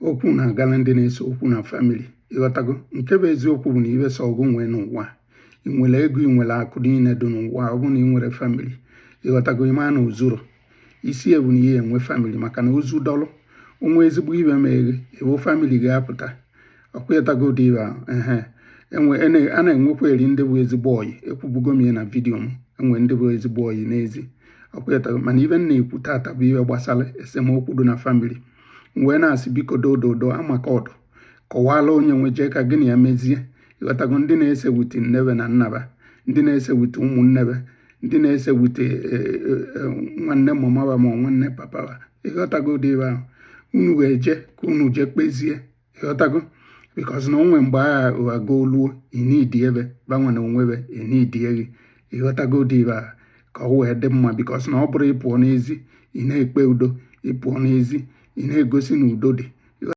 Okwu na-agala ndị na-ese okwu na family. Ịghọtago? Nke bụ eziokwu bụ na ibe sọ ọgụ nwee n'ụwa, ị nwere ego, ị nwere akụ niile dị n'ụwa, ọ bụ na ị nwere family, ịghọtago, ịma na ozuro isi ebu na ihe enwe family, maka na ozu dọlụ onwe ezigbo ibe ma eghe ebe family ga-apụta. Ọkwụghọtago dị ibe ahụ? Ehe, enwe a na-enwekwa eri ndị bụ ezigbo ọyị. Ekwubugo m ya na video m, enwe ndị bụ ezigbo ọyị n'ezi. Ọkwụghọtago? Mana ibe m na-ekwu tata bụ ibe gbasara esemokwu dị na family. Wee na-asị, biko, dododo amaka ọdụ kọwala onye nwe jee ka gị na ya mezie. Ịghọtago? Ndị na-ese with nnebe na nnaba, ndị na-ese with ụmụnnebe, ndị na-ese with nwanne mama ba ma nwanne papa ba, ịghọtago dị ebe ahụ, unu ga-eje ka unu jee kpezie. Ịghọtago? Because na onwe mgbe agha aga oluo enidi ebe banwe na onwebe enidi gị. Ịghọtago dị ebe ahụ? Ka ọ wee dị mma, because na ọ bụrụ ịpụọ n'ezi, ị na-ekpe udo, ịpụọ n'ezi, ị na-egosi na udo dị.